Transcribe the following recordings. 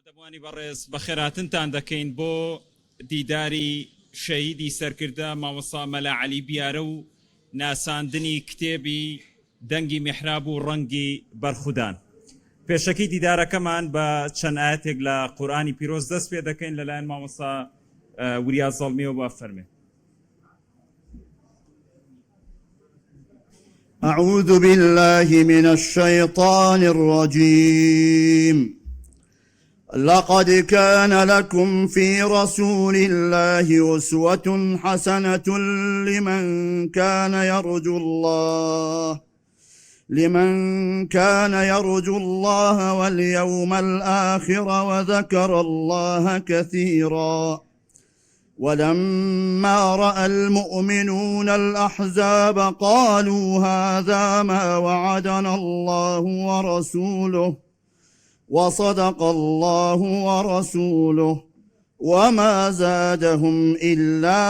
ئامادەبووانی بەڕێز بەخێرهاتنتان دەکەین بۆ دیداری شەهیدی سەرکردە مامۆستا مەلا عەلی بیارە و ناساندنی کتێبی دەنگی میحراب و ڕەنگی بەرخودان. پێشەکی دیدارەکەمان بە چەند ئایەتێک لە قورئانی پیرۆز دەست پێ دەکەین لەلایەن مامۆستا وریا زەڵمیەوە با فەرمێ. أعوذ بالله من الشيطان الرجيم لقد كان لكم في رسول الله أسوة حسنة لمن كان يرجو الله لمن كان يرجو الله واليوم الآخر وذكر الله كثيرا ولما رأى المؤمنون الأحزاب قالوا هذا ما وعدنا الله ورسوله وصدق الله ورسوله وما زادهم إلا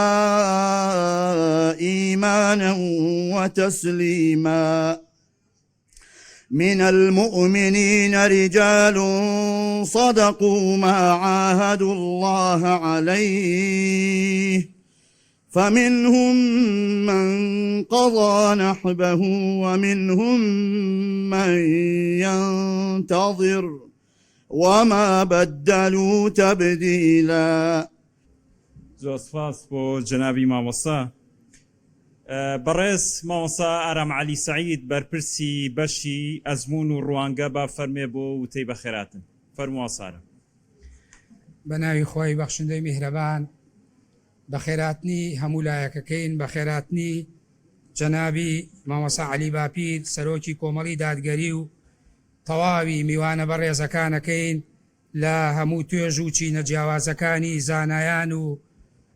إيمانا وتسليما من المؤمنين رجال صدقوا ما عاهدوا الله عليه فمنهم من قضى نحبه ومنهم من ينتظر وما بدلوا تبديلا. زۆر سپاس بۆ جەنابی مامۆستا. بەڕێز مامۆستا ئارام عەلی سەعید بەرپرسی بەشی ئەزموون و ڕوانگە با فەرمێ بۆ وتەی بەخێراتن. فەرموو مامۆستا ئارام. بە ناوی خوای بەخشندەی میهرەبان بەخێراتنی هەموو لایەکەکەین، بەخێراتنی جەنابی مامۆستا عەلی باپیر سەرۆکی کۆمەڵی دادگەری و تەواوی میوانە بەڕێزەکانەکەین لە هەموو توێژ و چینە جیاوازەکانی زانایان و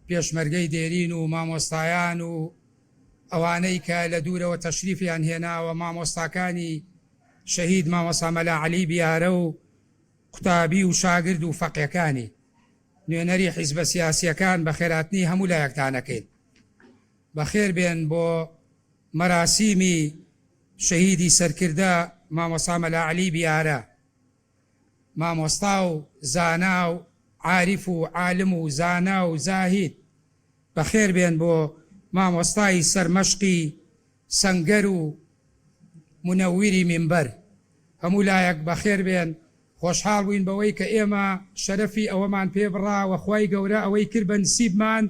پێشمەرگەی دێرین و مامۆستایان و ئەوانەی کە لە دوورەوە تەشریفیان هێناوە مامۆستاکانی شەهید مامۆستا مەلا عەلی بیارە و قوتابی و شاگرد و فەقێکانی نوێنەری حیزبە سیاسیەکان بەخێراتنی هەموو لایەکتان ئەکەین. بەخێر بێن بۆ مەراسیمی شەهیدی سەرکردە مامۆستا مەلا عەلی بیارە. مامۆستا و زانا و عاریف و عالم و زانا و زاهید. بەخێر بێن بۆ مامۆستای سەرمەشقی سەنگەر و مونەویری مینبەر. هەموو لایەک بەخێر بێن، خۆشحاڵ بووین بەوەی کە ئێمە شەرەفی ئەوەمان پێ بڕا و خوای گەورە ئەوەی کرد بە نسیبمان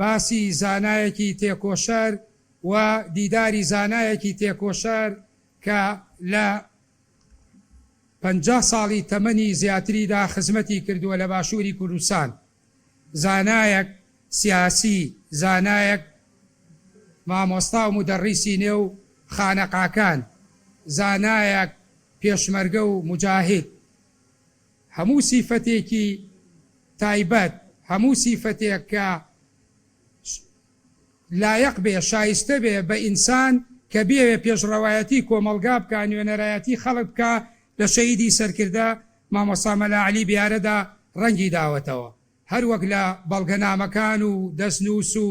باسی زانایەکی تێکۆشەر و دیداری زانایەکی تێکۆشەر کە لە 50 ساڵی تەمەنی زیاتریدا خزمەتی کردووە لە باشووری کوردستان. زانایەک سیاسی، زانایەک مامۆستا و مودەڕیسی نێو خانەقاکان، زانایەک پێشمەرگە و موجاهید. هەموو سیفەتێکی تایبەت، هەموو سیفەتێک کە لایەق بێ، شایستە بێ بە ئینسان کە بیەوێ پێشڕەوایەتی کۆمەڵگا بکا، نوێنەرایەتی خەڵک بکا، لە شەهیدی سەرکردە مامۆستا مەلا عەلی بیارەدا ڕەنگی داوەتەوە. هەر وەک لە بەڵگەنامەکان و دەستنووس و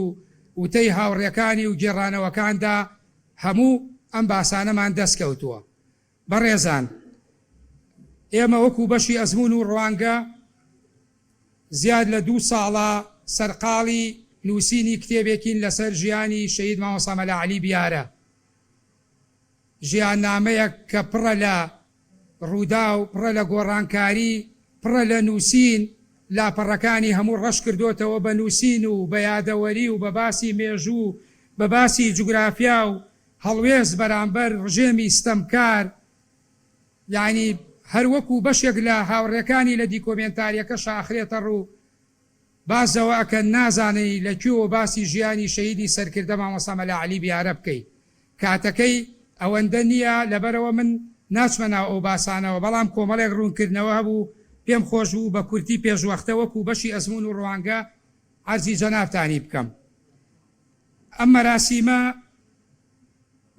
وتەی هاوڕێکانی و گێڕانەوەکاندا هەموو ئەم باسانەمان دەست کەوتووە. بەڕێزان ئێمە وەکوو بەشی ئەزموون و ڕوانگە زیاد لە دوو ساڵە سەرقاڵی نووسینی کتێبێکین لەسەر ژیانی شەهید مامۆستا مەلا عەلی بیارە. ژیاننامەیەک کە پڕە لە ڕووداو، پڕە لە گۆڕانکاری، پڕە لە نووسین، لاپەڕەکانی هەموو ڕەش کردۆتەوە بە نووسین و بە یادەوەری و بە باسی مێژوو و بە باسی جوگرافیا و هەڵوێست بەرامبەر ڕژێمی ستەمکار، یانی هەر وەکوو بەشێک لە هاوڕێکانی لە دیکۆمێنتاریەکەشا ئەخرێتە ڕوو، باس لەوە ئەکەن نازانی لە کوێوە باسی ژیانی شەهیدی سەرکردە مامۆستا مەلا عەلی بیارە بکەی کاتەکەی ئەوەندە نیە لەبەرئەوە من ناچمە ناو ئەو باسانەوە بەڵام کۆمەڵێک ڕوونکردنەوە هەبوو پێم خۆش بوو بە کورتی پێشوەختە وەکو بەشی ئەزموون و ڕوانگە عەرزی جەنابتانی بکەم ئەم مەراسیمە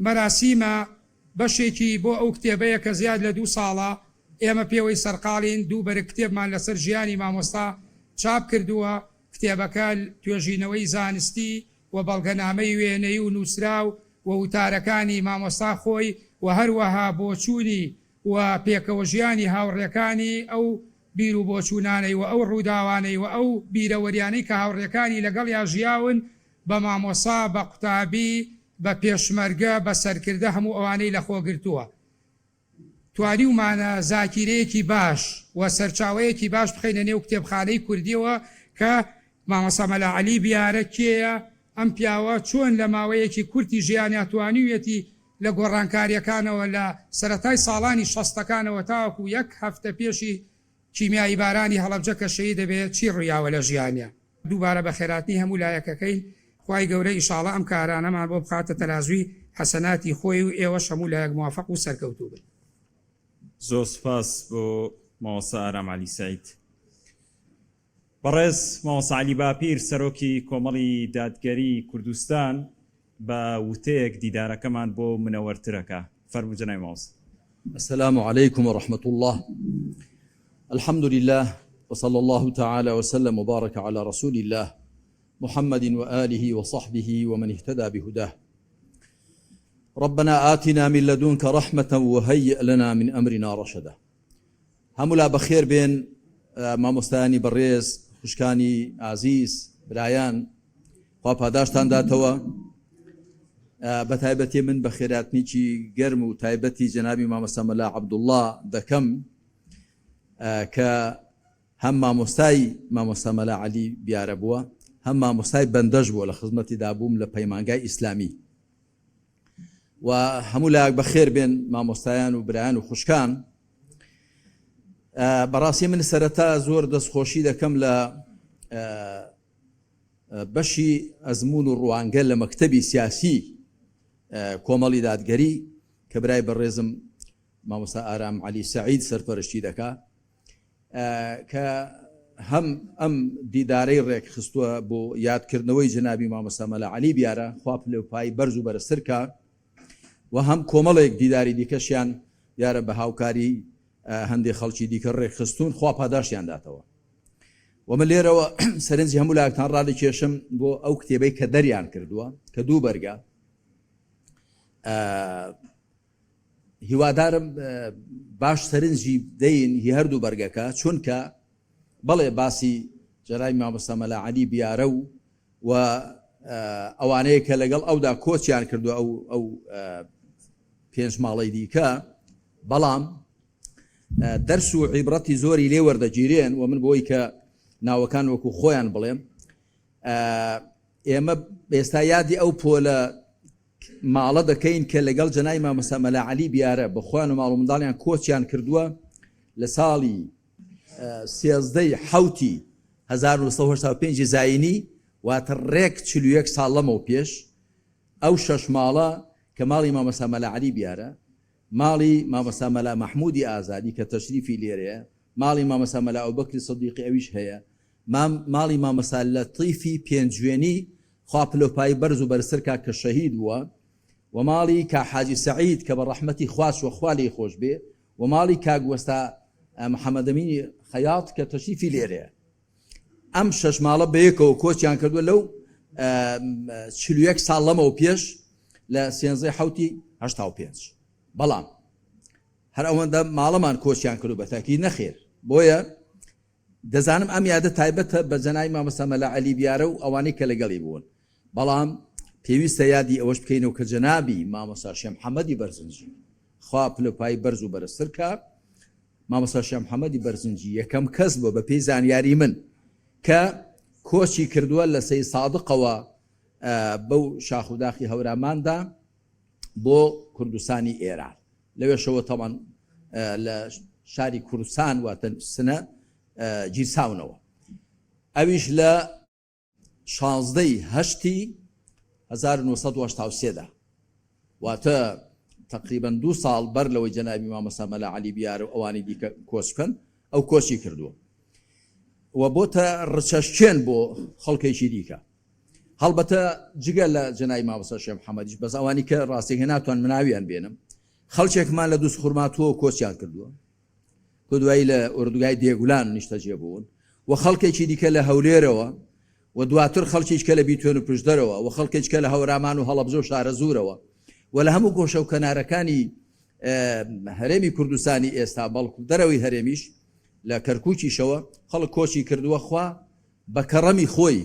مەراسیمە بەشێکی بۆ ئەو کتێبەیە کە زیاد لە دوو ساڵە ئێمە پێوەی سەرقاڵین، دوو بەرگ کتێبمان لەسەر ژیانی مامۆستا چاپ کردووە، کتێبەکە توێژینەوەی زانستی و بەڵگەنامەی وێنەیی و نووسراو و وتارەکانی مامۆستا خۆی و هەروەها بۆچوونی و پێکەوەژیانی هاوڕێکانی ئەو. بیر و بۆچوونانەی و ئەو ڕووداوانەی و ئەو بیرەوەریانەی کە هاوڕێکانی لەگەڵیا ژیاون بە مامۆسا، بە قوتابی، بە پێشمەرگە، بە سەرکردە هەموو ئەوانەی لەخۆ گرتووە. توانیومانە زاکیرەیەکی باش و سەرچاوەیەکی باش بخەینە نێو کتێبخانەی کوردیەوە کە مامۆستا مەلا عەلی بیارە کێیە، ئەم پیاوە چۆن لە ماوەیەکی کورتی ژیانیا توانیویەتی لە گۆڕانکاریەکانەوە لە سەرەتای ساڵانی شەستەکانەوە تاوەکو یەک هەفتە پێشی کیمیایی بارانی هەڵەبجە کە شەهید دەبێت چی ڕویاوە لە ژیانیا. دووبارە بەخێراتنی هەموو لایەکەکەین خوای گەورە ئیشاڵا ئەم کارانەمان بۆ بخاتە تەرازوی حەسەناتی خۆی و ئێوەش هەموو لایەک موافەق و سەرکەوتوو بن. زۆر سوپاس بۆ مامۆستا ئارام عەلی سەعید. بەڕێز مامۆستا عەلی باپیر سەرۆکی کۆمەڵی دادگەری کوردستان بە وتەیەک دیدارەکەمان بۆ منەوەرترەکا. فەرموو جەنابی مامۆستا. السلام علیکم و رحمە اللە الحمد للە وصلی اللە تعالی وسلم وبارک علی رسول اللە محمد وآله وصحبه ومن اهتدی بهداه ربنا آتنا من لدنک رحمة وهیئ لنا من امرنا رشدا هەموولا بەخێر بێن مامۆستایانی بەڕێز خوشکانی ئازیز برایان خوا پاداشتان داتەوە بە تایبەتی من بە خێراتنیکی گەرم و تایبەتی جەنابی مامۆستا مەلا عەبدوڵڵا دەکەم کە هەم مامۆستای مامۆستا مەلا عەلی بیارە بووە هەم مامۆستای بەندەش بووە لە خزمەتی دابووم لە پەیمانگای ئیسلامی و هەموو لایەک بەخێر بێن مامۆستایان و برایان و خوشکان بەڕاستی من سەرەتا زۆر دەستخۆشی دەکەم لە بەشی ئەزمون و ڕوانگە لە مەکتەبی سیاسی کۆمەڵی دادگەری کە برای بەڕێزم مامۆستا ئارام عەلی سەعید سەرپەرشتی دەکا کە هەم ئەم دیدارەی ڕێکخستووە بۆ یادکردنەوەی جەنابی مامۆستا مەلا عەلی بیارە خوا پلە و پای بەرز و بەرزتر کا و هەم کۆمەڵێک دیداری دیکەشیان دیارە بە هاوکاری هەندێک خەڵکی دیکە ڕێکخستوون خوا پاداشتیان داتەوە و من لێرەوە سەرنجی هەموو لایەکتان ڕادەکێشم بۆ ئەو کتێبەی کە دەریان کردووە کە دوو بەرگە هیوادارم باش سەرنجی بدەین هی هەردوو بەرگەکە چونکە بەڵێ باسی جەرای مامۆستا مەلا عەلی بیارە و و ئەوانەیە کە لەگەڵ ئەودا کۆچیان کردو ئەو ئەو پێنج ماڵی دیکە بەڵام دەرس و عیبرەتی زۆری لێ وەردەگیرێن و من بۆی کە ناوەکان وەکو خۆیان بڵێم ئێمە ئێستا یادی ئەو پۆلە ماڵە دەکەین کە لەگەڵ جەنابی مامۆستا مەلا عەلی بیارە بە خۆیان و ماڵ و منداڵیان کۆچیان کردووە لە ساڵی 13 ی حەوتی 1985 زایینی واتە ڕێک 41 ساڵ لەمەو پێش ئەو شەش ماڵە کە ماڵی مامۆستا مەلا عەلی بیارە ماڵی مامۆستا مەلا مەحموودی ئازادی کە تەشریفی لێرەیە ماڵی مامۆستا مەلا ئەوبەکری سدیقی ئەویش هەیە مام ماڵی مامۆستا لەتیفی پێنجوێنی خوا پلەوپایی بەرز و بەرزتر کا کە شەهید بووە و ماڵی کا حاجی سەعید کە بە ڕەحمەتی خوا چووە خوا لێی خۆش بێ و ماڵی کاک وەستا محەمەدەمینی خەیاط کە تەشریفی لێرەیە ئەم شەش ماڵە بەیەکەوە کۆچیان کردووە لەو 41 ساڵ لەمەو پێش لە سێنزەی حوتی 85 بەڵام هەر ئەوەندە ماڵەمان کۆچیان کردو بەتاکی نەخێر بۆیە دەزانم ئەم یادە تایبەتە بە جەنابی مامۆستا مەلا عەلی بیارە و ئەوانەی کە لەگەڵی بوون، بەڵام پێویستە یادی ئەوەش بکەینەوە کە جەنابی مامۆستا شێخ محەمەدی بەرزنجی، خوا پلە و پایەی بەرز و بەرزتر کا، مامۆستا شێخ محەمەدی بەرزنجی یەکەم کەس بووە بە پێی زانیاری من کە کۆچی کردووە لە سەیدسادقەوە بەو شاخ و داخی هەوراماندا بۆ کوردستانی ئێران. لەوێشەوە تەبعەن لە شاری کوردستان واتە سنە گیرساونەوە ئەویش لە شانزدەی هەشتی 1983 دا واتە تقریبا دوو ساڵ بەر لەوەی جەنابی مامۆستا مەلا عەلی بیارە و ئەوانی دیکە کۆچ بکەن ئەو کۆچی کردووە و بۆتە ڕچەشکێن بۆ خەڵکێکی دیکە هەڵبەتە جگە لە جەنابی مامۆستا شێخ محەمەدیش بەس ئەوانی کە ڕاستیەکەی ناتوانم ناویان بێنم خەڵکێکمان لە دووزخورماتووەوە کۆچیان کردووە کە دوایی لە ئۆردوگای دێگولان نیشتەجێ بوون و خەڵکێکی دیکە لە هەولێرەوە و دواتر خەڵکێکی کە لە بیتوێن و پشدەرەوە و خەڵکێکی کە لە هەورامان و هەڵەبجە و شارەزوورەوە و لە هەموو گۆشە و کەنارەکانی هەرێمی کوردستانی ئێستا بەڵکو دەرەوەی هەرێمیش. لە کەرکوکیشەوە خەڵک کۆچی کردووە خوا بە کەڕەمی خۆی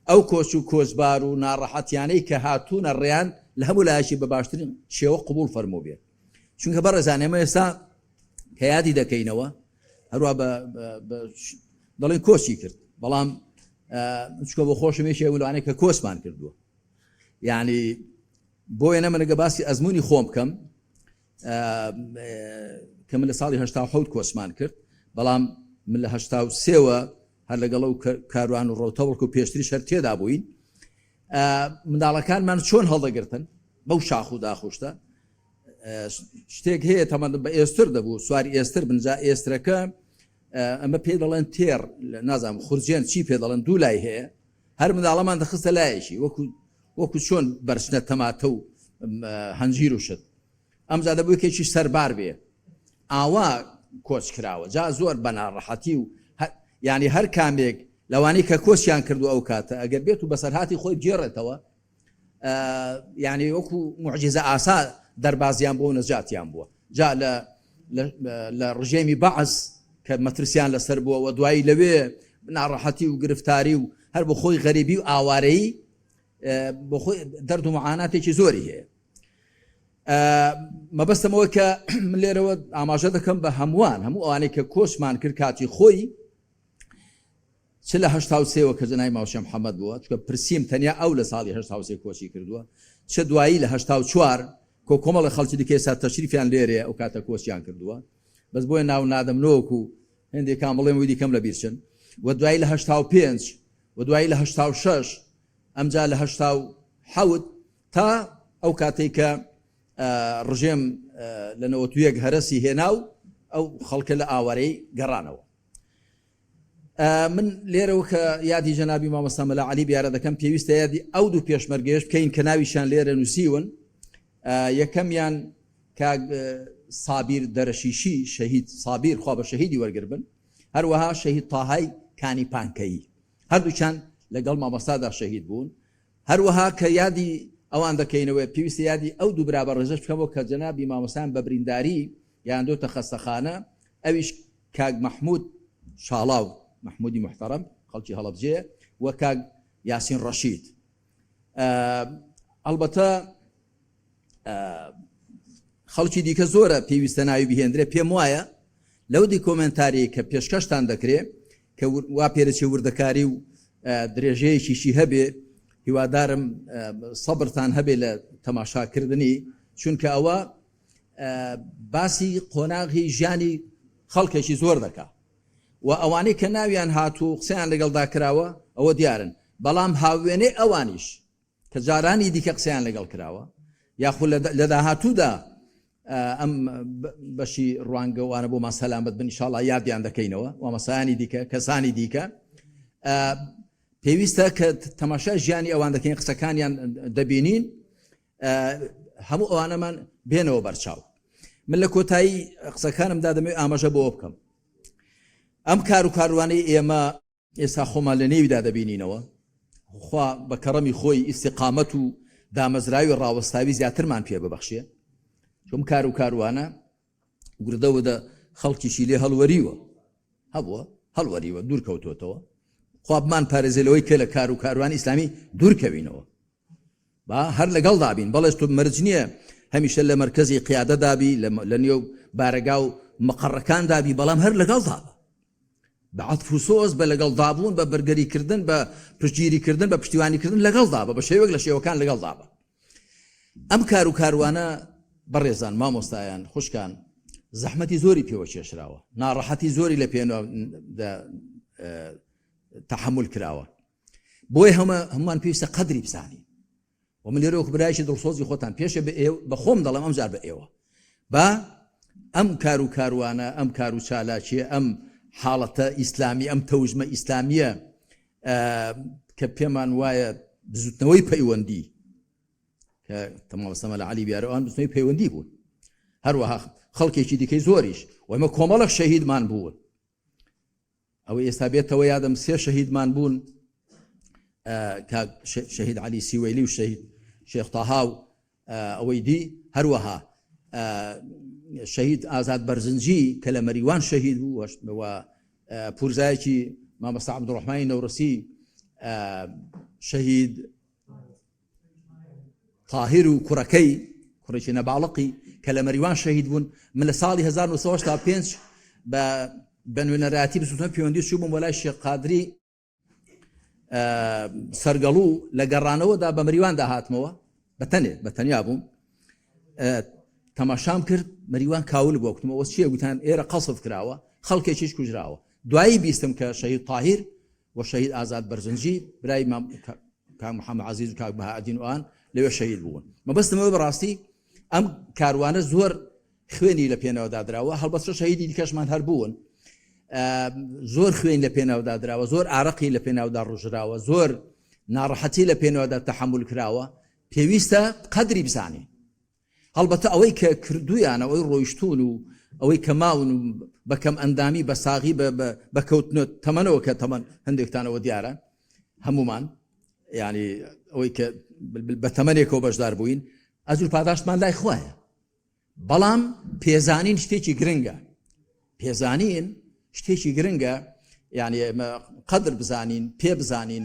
ئەو کۆچ و کۆچبار و ناڕەحەتیانەی کە هاتوونە ڕێیان لە هەموو لایەکی بە باشترین شێوە قبوڵ فەرمووبێ چونکە بەڕێزان ئێمە ئێستا کە یادی دەکەینەوە هەروە بە دەڵێن کۆچی کرد بەڵام چکە بۆ خۆشم یەکێ ولوانەیە کە کۆچمان کردووە یعنی بۆ وێنە من گە باسی ئەزمموی خۆم بکەم کە من لە ساڵی 1970 کۆچمان کرد بەڵام من لە 1970ەوە هەر لەگەڵ ئەو کاروان و ڕەوتەوەڵک و پێشتریش هەر تێدا بووین منداڵەکانمان چۆن هەڵدەگرتن بەو شاخ و داخشتە شتێک هەیە تەمەند بە ئێستر دەبوو سواری ئێستر بنجا ئێسترەکە ئەمە پێ دەڵێن تێڕ نازانم خورجێن چی پێ دەڵێن دوو لای هەیە هەر منداڵەمان دەخستە لایەکی وەکو وەکو چۆن بەرچنە تەماتە و هەنجیر و شت ئەمجا دەبوو یەکێکی سەربار بێ ئاوا کۆچ کراوە جا زۆر بە ناڕەحەتی و یعنی هەر کامێک لەوانەی کە کۆچیان کردو ئەو کاتە ئەگەر بێت و بەسەرهاتی خۆی بگێڕێتەوە یعنی وەکو معجزە ئاسا دەربازیان بۆ نەجاتیان بووە جا لە لە ڕژێمی بەعس کە مەترسیان لەسەر بووە و دوایی لەوێ ناڕەحەتی و گرفتاری و هەر بۆ خۆی غەریبی و ئاوارەیی بۆ خۆی دەرد و معاناتێکی زۆری هەیە. مەبەستم ئەوە کە من لێرەوە ئاماژە دەکەم بە هەمووان هەموو ئەوانەی کە کۆچمان کرد کاتی خۆی چ لە 83ەوە کە جەنای ماوشە محەممەد بووە چکە پرسیم تەنیا ئەو لە ساڵی 83 کۆچی کردووە چ دوایی لە 84 کۆ کۆمەڵە خەڵکی دیکە ئێستا تەشریفیان لێرەیە ئەو کاتە کۆچیان کردووە بەس بۆیە ناو نادەم نۆک و هێندێکان بڵێم و دیکەم لە بیرچن و دوایی لە 85 و دوایی لە 86 ئەمجا لە 87 تا ئەو کاتەی کە ڕژێم لە 91 هەرەسی هێنا و ئەو خەڵکە لە ئاوارەی گەڕانەوە. من لێرەوە کە یادی جەنابی مامۆستا مەلا عەلی بیارە دەکەم پێویستە یادی ئەو دوو پێشمەرگەیەش بکەین کە ناویشیان لێرە نووسیون یەکەمیان کاک سابیر دەرەشیشی شەهید سابیر خوا بە شەهیدی وەرگر بن هەروەها شەهید تاهای کانی پانکەیی هەردووکیان لەگەڵ مامۆستادا شەهید بوون هەروەها کە یادی ئەوان دەکەینەوە پێویستە یادی ئەو دوو برا بەڕێزەش بکەمەوە کە جەنابی مامۆستایان بە برینداری گەیاندۆتە خەستەخانە ئەویش کاک مەحمود شاڵاو، مەحمودی موحتەرەم، خەڵکی هەڵەبجەیە و کاک یاسین ڕەشید. ئەڵبەتە خەڵکی دیکە زۆرە پێویستە ناوی بهێندرێ، پێم وایە لەو دیکۆمێنتاریەی کە پێشکەشتان دەکرێ کە وا پێدەچێ وردەکاری و درێژەیەکیشی هەبێ، هیوادارم سەبرتان هەبێ لە تەماشاکردنی، چونکە ئەوە باسی قۆناغی ژیانی خەڵکێکی زۆر دەکا و ئەوانەی کە ناویان هاتوو و قسەیان لەگەڵدا کراوە ئەوە دیارن، بەڵام هاووێنەی ئەوانیش کە جارانی دیکە قسەیان لەگەڵ کراوە یاخود لە داهاتوودا ئەم بەشی ڕوانگە وانە بۆمان سەلامەت بن ئینشاڵڵا یادیان دەکەینەوە مامۆستایانی دیکە کەسانی دیکە پێویستە کە تەماشای ژیانی ئەوان دەکەین قسەکانیان دەبینین هەموو ئەوانەمان بێنەوە بەرچاو من لە کۆتایی قسەکانمدا دەمەوێت ئاماژە بۆ بکەم ئەم کار و کاروانەی ئێمە ئێستا خۆمان لە نێویدا دەبینینەوە، خوا بە کەڕەمی خۆی ئیستیقامەت و دامەزراوی ڕاوەستاوی زیاترمان پێ ببەخشێ، چون کار و کاروانە وردە وردە خەڵکیشی لێ هەڵوەریوە، هەبووە هەڵوەریوە، دوور کەوتۆتەوە، خوا بمان پارێزێ لەوەی کە لە کار و کاروانی ئیسلامی دوور کەوینەوە، با هەر لەگەڵدا بین، بەڵێ تۆ مەرج نییە هەمیشە لە مەرکەزی قیادەدا بی، لە نێو بارەگا و مقەڕەکاندا بی، بەڵام هەر لەگەڵدا بە. بە عەتف و سۆز، بە لەگەڵدابوون، بە بەرگریکردن، بە پشتگیریکردن، بە پشتیوانیکردن لەگەڵدا بە، بە شێوەیەک لە شێوەکان لەگەڵدا بە. ئەم کار و کاروانە بەڕێزان، مامۆستایان، خوشکان، زەحمەتی زۆری پێوە کێشراوە، ناڕەحەتی زۆری لە پێناودا تەحەمول کراوە. بۆیە هەموومان پێویستە قەدری بزانین. و من لێرە وەکو برایەکی دڵسۆزی خۆتان پێشێ بە ئێوە بە خۆم دەڵێم ئەمجار بە ئێوە با ئەم کار و کاروانە ئەم کار و چالاکیە ئەم حاڵەتە ئیسلامی ئەم تەوژمە ئیسلامیە کە پێمان وایە بزوتنەوەی پەیوەندی کە تەماوەسەمە لە علی بیارەوان بزوتنەوەی پەیوەندی بوون هەروەها خەڵکێکی دیکەی زۆریش وەمە کۆمەڵک شەهیدمان بوون ئەوەی ئێستا بێتەوە یادم سێ شەهیدمان بوون کاک شەهید عەلی سیوەیلی و شەهید شێخ تاها و ئەوەی دی هەروەها شەهید ئازاد بەرزنجی کە لە مەریوان شەهید بوو و پورزایەکی مامۆستا عەبدوڕەحمانی نەورەسی شەهید تاهیر و کوڕەکەی کوڕێکی نەباڵقی کە لە مەریوان شەهید بوون من لە ساڵی 1985 بە بە نوێنەرایەتی بزوتنەوەی پەیوەندی چوو بووم بۆ لای شێخ قادری سەرگەڵو لە گەڕانەوەدا بە مەریواندا هاتمەوە بە تەنێ بە تەنیا بووم تەماشام کرد مەریوان کاول بۆ کوتمەوە چییە گوتان ئێرە قەسف کراوە خەڵکێکیش کوژراوە دوایی بیستم کە شەهید تاهیر و شەهید ئازاد بەرزنجی برای مام کاک محەممەد عەزیز و کاک بەهائەدین و ئەوان لەوێ شەهید بوون مەبەستمەوە بەڕاستی ئەم کاروانە زۆر خوێنی لە پێناودا دراوە هەڵبەتە شەهیدی دیکەشمان هەر بوون زۆر خوێن لە پێناودا دراوە زۆر ئارەقی لە پێناودا ڕژراوە زۆر ناڕەحەتی لە پێناودا تەحمل کراوە پێویستە قەدری بزانین هەڵبەتە ئەوەی کە کردویانە ئەوەی ڕۆیشتون و ئەوەی کە ماون و بە کەم ئەندامی بە ساغی بە کەوتنە تەمەنەوە کە تەمەن هەندێکتانەوە دیارە هەمومان ینی ئەوەی کە بە تەمەنێکەوە بەشدار بووین ئەجور پاداشتمان لای خوایە بەڵام پێزانین شتێکی گرنگە پێزانین شتێکی گرنگە یعنی ئێمە قەدر بزانین پێ بزانین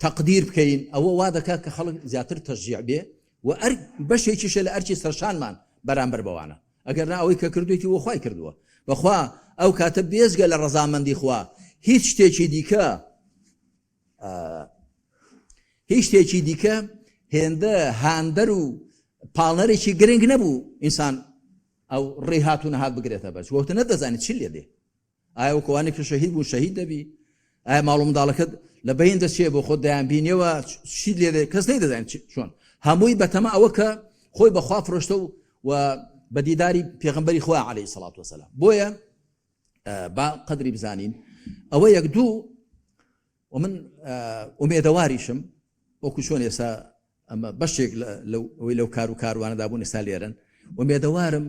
تەقدیر بکەین ئەوە وا دەکات کە خەڵک زیاتر تەشجیع بێ و ئەر بەشێکیشە لە ئەرکی سەرشانمان بەرامبەر بەوانە ئەگەر نا ئەوەی کە کردوێتی بۆ خوای کردووە بەخوا ئەو کاتە بێزگە لە ڕەزامەندی خوا هیچ شتێکی دیکە هیچ شتێکی دیکە هێندە هاندەر و پاڵنەرێکی گرنگ نەبوو ئینسان ئەو ڕێ هات و نەهات بگرێتە بەر وەختە نەدەزانانی چی لێ دێ ئایا وەکوانێک کە شەهید بوون شەهید دەبی ئایا ماڵ و منداڵەکەت لە بەین دەچێ بۆ خۆت دەیان بینیەوە چیت لێ دێ کەس نەیدەزانێت چۆن هەمووی بەتەما ئەوە کە خۆی بەخوا فرۆشتە و و بە دیداری پێغەمبەری خۆیان عەلەیهی سەڵات وەسەلام بۆیە با قەدری بزانین ئەوە یەک دوو و من ئومێدەواریشم وەکو چۆن ئێستا ئەمە بەشێک لەوەی لەو کار و کاروانەدا بوون ئێستا لێرن ئومێدەوارم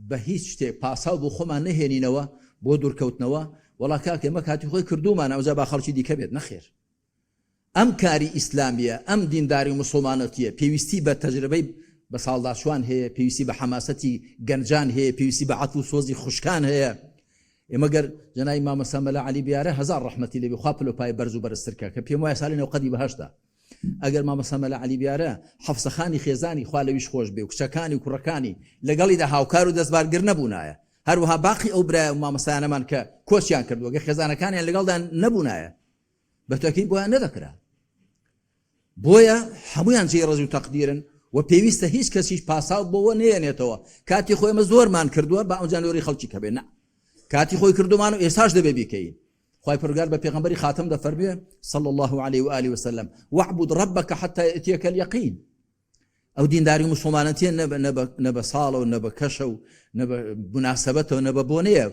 بە هیچ شتێک پاساو بۆ خۆمان نەهێنینەوە بۆ دوورکەوتنەوە وەڵا کاکە ئێمە کاتی خۆی کردومانە ئەوجا با خەڵکی دیکە بێت نەخێر ئەم کاری ئیسلامیە ئەم دینداری و مسوڵمانەتیە پێویستی بە تەجربەی بە ساڵداچوان هەیە پێویستی بە حەماسەتی گەنجان هەیە پێویستی بە عەتف و سۆزی خوشکان هەیە ئێمە گەر جەنابی مامۆستا مەلا عەلی بیارە هەزار ڕەحمەتی لێبێ خوا پلە و پایە بەرز و بەرزتر کا کە پێم وایە ساڵی نەوقەدی بەهەشتە ئەگەر مامۆستا مەلا عەلی بیارە حەفسەخانی خێزانی خوا لەویش خۆش بێ و کچەکانی و کوڕەکانی لەگەڵیدا هاوکار و دەستبارگر نەبوونایە هەروەها باقی ئەو برای و مامۆستایانەمان کە کۆچیان کردووە گەر خێزانەکانیان لەگەڵدا نەبوونایە بە تەکیب بۆیان نەدەکرا بۆیە هەمویان جێی ڕێز و تەقدیرن و پێویستە هیچ کەسیش پاساو بۆوە نێنێتەوە کاتی خۆی ئمە زۆرمان کردووە بە ئەوجا لۆری خەڵکی کەبێ نا کاتی خۆی کردومان و ئێساش دەبێ بیکەین خوای پەروەردگار بە پێغەمبەری خاتم دەفەرموێ صلی الله عليه و آله وسلم واعبد ربك حتى يأتيك اليقين ئەو دینداری و مسلمانەتیە نە بە ساڵە و نە بە کەشە و نە بە مناسبەتەوە نە بە بۆنەیە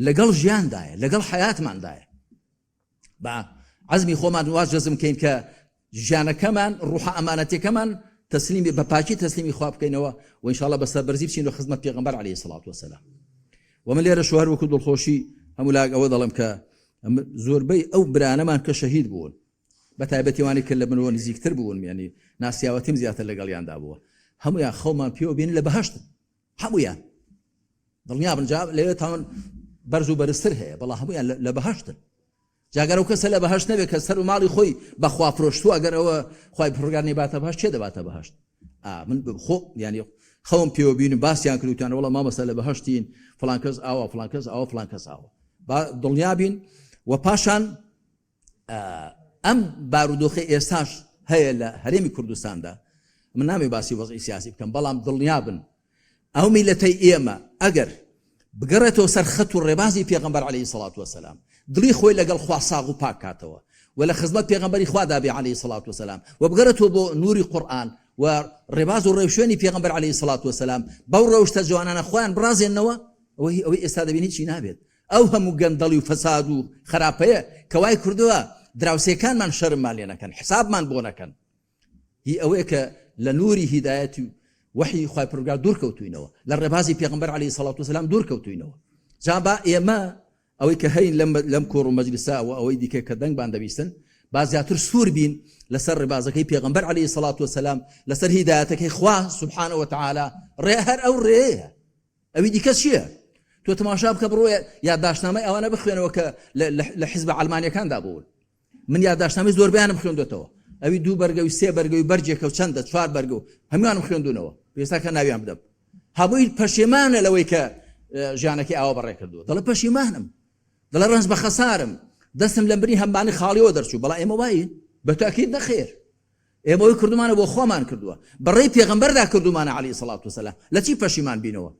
لەگەڵ ژیاندایە لەگەڵ حیاتماندایە با عەزمی خۆمان واز جەزم کەین کە ژیانەکەمان ڕوحە ئەمانەتەکەمان تەسلیمی بە پاکی تەسلیمی خوا بکەینەوە و ئینشاءاللە بە سەربەرزی بچین لە خزمەت پێغەمبەر عەلەیهی سڵات وسلام و من لێرە شوهر وەکو دڵخۆشی هەموو لاک ئەوە دەڵێم کە زۆربەی ئەو برانەمان کە شەهید بوون بە تایبەتیوانی کە لە منەوە نزیکتر بوون یعنی ناسیاوەتیم زیاتر لەگەڵیاندا بووە هەمویان خەومان پێوە بین لە بەهشتن هەمویان دڵنیا بن جا لەوێ تاون بەرز و بەرزتر هەیە بەڵام هەمویان لە بەهشتن جاگەر ئەو کەسە لە بەهشت نەبێت کە سەر و ماڵی خۆی بەخوا فرۆشتووە ئەگەر ئەوە خوای پڕگار نەیباتە بەهشت کێ دەباتە بەهشت ئا من خۆ یعنی خەوم پێوە بین و باسیان کردوتیان وەڵا مامۆستا لە بەهشتین فڵان کەس ئاوا فڵان کەس ئاوا فڵان کەس ئاوا با دڵنیا بین و پاشان ئەم بارودۆخەی ئێستاش هەیە لە هەرێمی کوردستاندا من نامێ باسی وەزعی سیاسی بکەم بەڵام دڵنیا بن ئەو میلەتەی ئێمە ئەگەر بگەڕێتەوە سەر خەت و ڕێبازی پێغەمبەر عەلەیهی سەڵات وەسەلام دڵی خۆی لەگەڵ خوا ساغ و پاک کاتەوە و لە خزمەت پێغەمبەری خوادا بێ عەلەیهی سەڵات وەسەلام و بگەڕێتەوە بۆ نوری قورئان و ڕێباز و ڕێوشوێنی پێغەمبەر عەلەیهی سەڵات وەسەلام بەو ڕەوشتە جوانانە خۆیان بڕازێنەوە ئەوەی ئەوەی ئێستا دەبینی چی نابێت ئەو هەموو گەندەڵی و فەساد و خراپەیە کە وای کردووە دراوسێکانمان شەرممان لێ نەکەن حسابمان بۆ نەکەن هی ئەوەیە کە لە نوری هیدایەتی و وەحی خوای پەروەردگار دوور کەوتوینەوە لە ڕێبازی پێغەمبەر عەلەیهی سەڵات وسلام دوور کەوتوینەوە جا با ئێمە ئەوەی کە هەین لەم لەم کۆڕ و مەجلسا و ئەوەی دیکە کە دەنگمان دەبیستن. با زیاتر سوور بین لەسەر ڕێبازەکەی پێغەمبەر عەلەیهی سەڵات وەسەلام، لەسەر هیدایەتەکەی خوا سبحانە وتعالی، ڕێ هەر ئەو ڕێیە، ئەوی دیکە چییە؟ تۆ تەماشا بکە بڕۆ یادداشتنامەی ئەوانە بخوێنەوە کە لە حیزبە عەلمانیەکاندا بوون. من یادداشتنامەی زۆربەیانم خوێندۆتەوە، ئەوی دوو بەرگە و سێ بەرگە و بەرگێکە و چەندە چوار بەرگە و هەموویانم خوێندوونەوە، ئێستا کە ناویان بدەم هەمووی پەشیمانە لەوەی کە ژیانەکەی ئاوا بەڕێ کردووە، دەڵێ پەشیمانم، دەڵێ ڕەنج بە خەسارم، دەستم لە مری هەمبانی خاڵیەوە دەرچوو، بەڵام ئێمە واین؟ بە تاکید نەخێر، ئێمە ئەوەی کردومانە بۆ خۆمان کردووە، بە ڕێی پێغەمبەردا کردوومانە عەلەیهی سەڵات وسەلام، لە چی پەشیمان بینەوە؟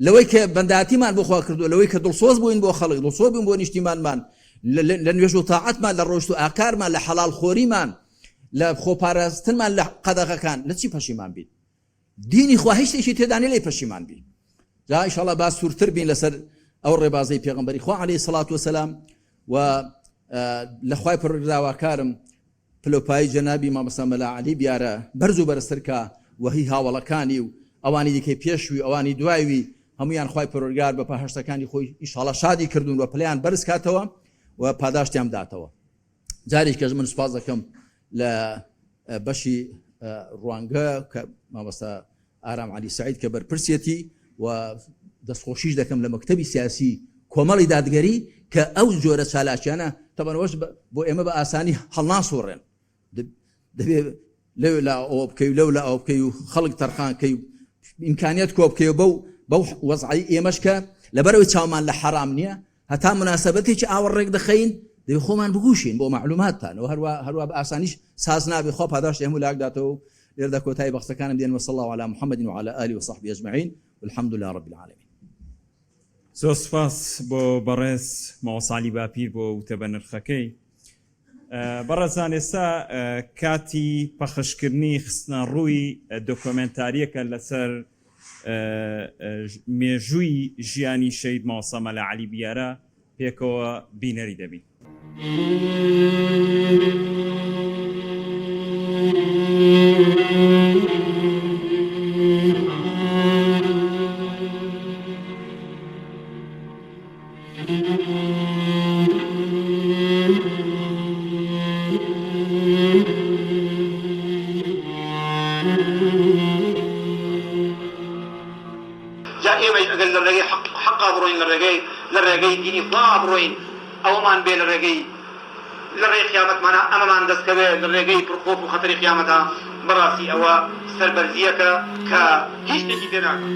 لەوەی کە بەندایەتیمان بۆ خوا کردووە، لەوەی کە دڵسۆز بووین بۆ خەڵک، دڵسۆز بووین بۆ نیشتیمانمان، لە نوێژ و تاعەتمان، لە ڕەوشت و ئاکارمان، لە حەڵاڵ خۆریمان، لە خۆپاراستنمان لە قەدەغەکان، لە چی پەشیمان بین؟ دینی خوا هیچ شتێکی تێدا نیە لێی پەشیمان بین. جا ئیشەڵا با سوورتر بین لەسەر ئەو ڕێبازەی پێغەمبەری خوا عەلەیهی سەڵات وسەلام و لە خوای پەروەردگار داواکارم پلەوپایەی جەنابی مامۆستا مەلا عەلی بیارە بەرز و بەرزتر کا و هی هاوەڵەکانی و ئەوانی دیکەی پێش وی و ئەوانی دوای وی هەموویان خوای پەروەردگار بە پاهەشتەکانی خۆی ئیشاڵا شادی کردوون و پلەیان بەرز کاتەوە و پاداشتیان بداتەوە. جارێکیش من سوپاس دەکەم لە بەشی ڕوانگە کە مامۆستا ئارام عەلی سەعید کە بەرپرسیەتی و دەستخۆشیش دەکەم لە مەکتەبی سیاسی کۆمەڵی دادگەری کە ئەو جۆرە چالاکیانە تەبەن ئەوەش بۆ ئێمە بە ئاسانی هەڵناسوڕێن دەبێ لەو لا ئەوە بکەی و لەو لا ئەوە بکەی و خەڵک تەرخان کەی و ئیمکانیەت کۆ بکەی و بەو بەو وەزعی ئێمەش کە لەبەرەوەی چاومان لە حەرام نییە هەتا موناسەبەتێکی ئاوەڕ ڕێک دەخەین دەبێ خۆمان بگوشین بۆ مەعلوماتتان و هەروا هەروا بە ئاسانیش ساز نابێ خوا پاداشتی هەموو لاک داتەوە و لێرەدا کۆتایی بە قسەکانم دێنم وصلی اللە علی محمد و علی آله و صحبه اجمعین والحمد لله رب العالمین. زۆر سوپاس بۆ بەڕێز مامۆستا عەلی باپیر بۆ وتە بەنرخەکەی. بەڕێزان ئێستا کاتی پەخشکردنی خستنە ڕووی دۆکۆمێنتاریەکە لەسەر مێژووی ژیانی شەهید مامۆستا مەلا عەلی بیارە پێکەوە بینەری دەبین. جا ئێمەیش ئەگەر لە ڕێگەی حەق حەقا بڕۆین لە ڕێگەی لە ڕێگەی دینی خوا بڕۆین ئەوەمان بێ لە ڕێگەی لە ڕێی قیامەتمانا ئەمەمان دەست کەوێ لە ڕێگەی پڕ خۆف و خەتەری قیامەتا بەڕاستی ئەوە سەربەرزیەکە کە هیچ شتێکی پێ ناگا.